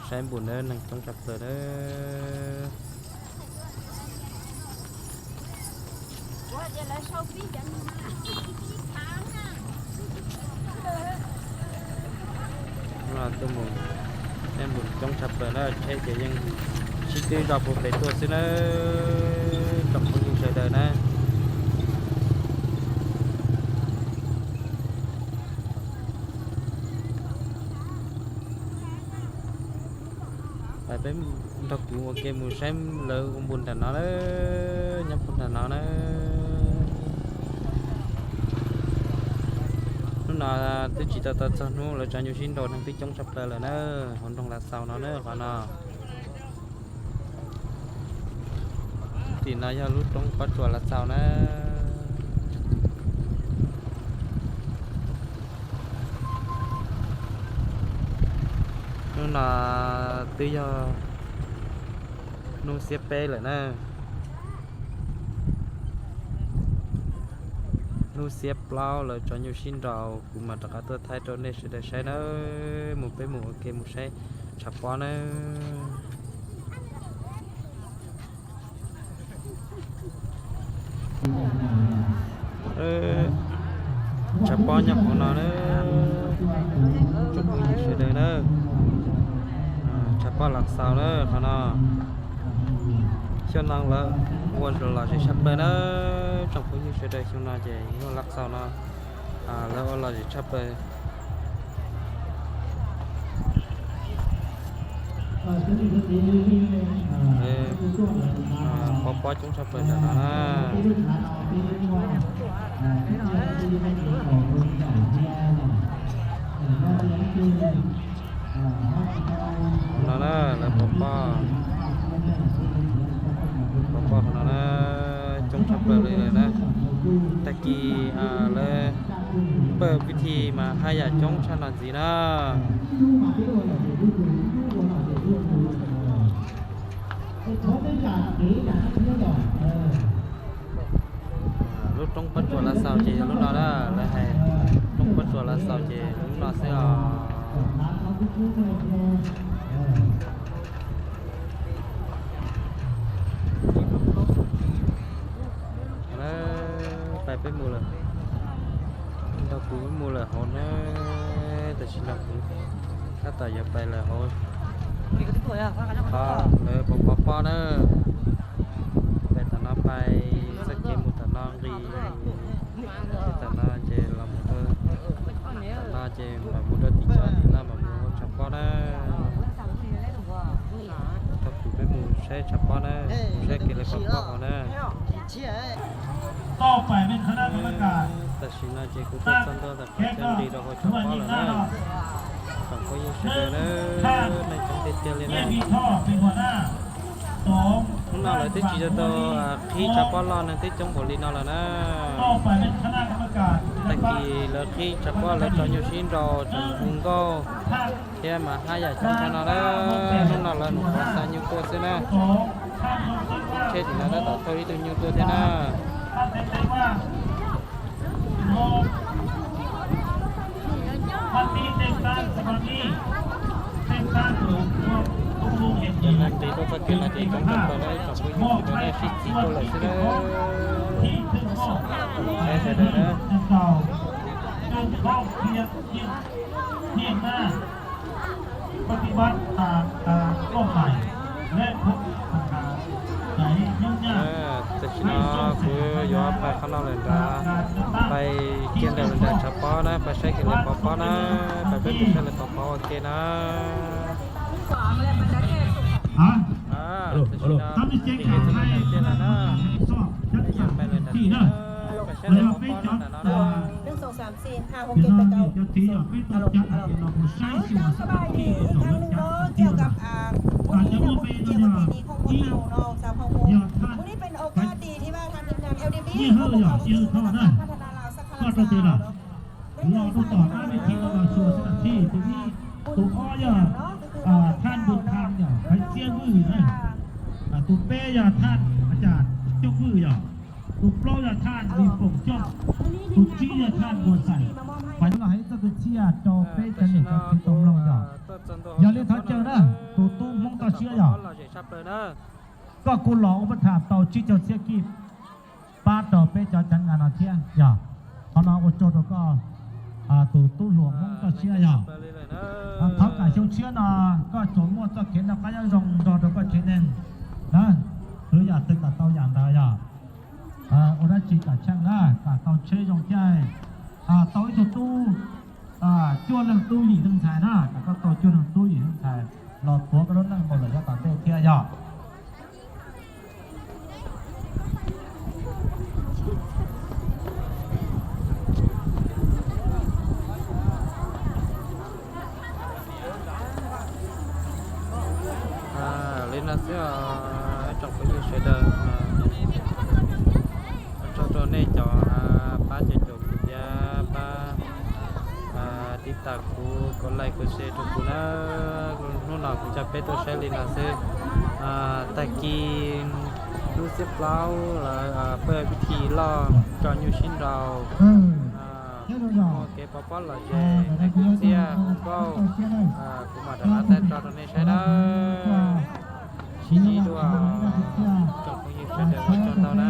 Saib npus na, neeg coob tshaj plaws na. Tuaj mus, saib npus coob tshaj plaws na, tsheb ces yeej sib twb zoj puag pem tuaj xwb na, tsoom phooj ywg sawv daws na. Peb nrog kuv ua ke mus saib lawv ua npus nram no na, nyob puag nram no na. Hnub no twb tsis tau txog hnub lawv tsav nyuj sib nraus, neeg twb coob tshaj plaws lawm na, hauv nroog Lav Xaus no na qhov no. Tim no yog lub roob pob tsuas Lav Xaus na. Hnub no twb yog hnub xiab peb lawm na. Hnub xiab plaub lawv tsav nyuj sib nraus, kuv mam rov qab tuaj thaij rau nej sawv daws saib na. Mus peb mus ua ke mus saib tshav pob na. Tshav pob nyob hauv no na, tsoom phooj ywg sawv daws na. Tshav pob Lav Xaus na qhov no. Xyoo no lawv ua lom zem tshaj plaws na, tsoom phooj ywg sawv daws, xyoo no ces yog Lav Xaus no lawv ua lom zem tshaj plaws. Pov pob coob tshaj plaws ntawm no na. No na, lawv pov pob, pov pob qhov no na, coob tshaj plaws li lawm na. Tag kis lawv pawj pib thi mas haj yam coob tshaj no ntxiv na. Lub roob pob tsuas Lav Xaus ces yog lub no na, lawv hais roob pob tsuas Lav Xaus ces lub no xwb os. Pais peb mus lawm, nrog kuv mus lawm hauv na, tam sim no kuv tab tom yuav pais lawm hauv. Lawv pov pov pob na, pais tom no pais txoj kev mus tom no nqis, ces tom no ces los mus rau, tom no ces mam mus rau tim cov tim no mam mus ua tshav pob na. Nrog kuv peb mus saib tshav pob na, mus saib kev lawv pov pob hauv na. Tam sim no ces kuv tuaj txog ntua ntawm qhov chaw nqis rau hauv tshav pob lawm na. Tsoom phooj ywg sawv daws na, neeg coob tiag tiag li na. Hnub no lawv twb tsis tau tau qhib tshav pob loj, neeg twb coob npaum li no lawm na. Tag kis lawv qhib tshav pob lawv tsav nyuj sib nraus tseem hu nkauj thiab mas haj yam coob tshaj no na. Hnub no lawv nyuam qhuav xa nyuj tuaj xwb na. Tsheb tim no tab tom thauj ib tug nyuj tuaj thiab na. Cov neeg nqis tuaj txoj kev no ces coob tshaj plaws na, ib tsoom phooj ywg sawv daws na, sib txiv tuaj lawm xwb na. Saib sawv daws na. Tam sim no kuv yuav pais qhov no lawm nrad, pais kiag ntawm lawv nram tshav pob na, pais saib kev lawv pov pob na, pais peb mus saib lawv pov pob ua ke na. Tam sim no kuv nqis txog nram tiaj lawm na, peb yuav pais lawm nram tiaj na, pais saib lawv pov pob na nram no na. Hnub no lawv nyuam qhuav xa nyuj tuaj xwb na. Hnub no ces kuv los rau tom qab ib thib no los xyuas xwb na, thib tus ib, tus ob yog thaj Npus Thaj yog Phaiv Txiab Vwj na, tus peb yog thaj Cas Cooj Vwj yog, tus plaub yog thaj Lis Foom Cooj, tus tsib yog thaj Npuas Xais. Pais no hais txoj kwv txhiaj rau peb cov niam cov txiv tau mloog yog, yog li thov caw na, tus siab yog koj kuj los ua pab tham tau tsib caug txhiab kij pab rau peb cov cav nga no thiab yog. Qhov no ua tsaug rau koj tus tub hluas Hmoob toj siab yog. Thov kam xyoo tshiab no koj tsuas muaj txoj kev noj qab nyob zoo nrog rau koj tsev neeg na. Hwv yam twg kam tau yam ntawd yog. Ua dab tsi kam tsheej na, kam tau tsheb zoo thiab, tau ib tug tub, cuaj leeg tub yim leej ntxhais na, kam koj tau cuaj leeg tub yim leej ntxhais los tuav koj lub neej mus lawm yav tom ntej thiab yog. Li no xwb os tsoom phooj ywg sawv daws, ua tsaug rau nej cov pab caum caum kuv thiab pab tib tas kuv, kuv like kuv share rau kuv na. Hnub no kuv coj peb tuaj saib li no xwb. Tag kis hnub xiab plaub lawv pab vib thi loj tso nyuj sib nraus, muaj kev pov pob lom zem, kuv txiaj hu nkauj, kuv mam rov qab thaij tso rau nej saib na. Sib ntsib dua, tsoom phooj ywg sawv daws ua tsaug ntau na.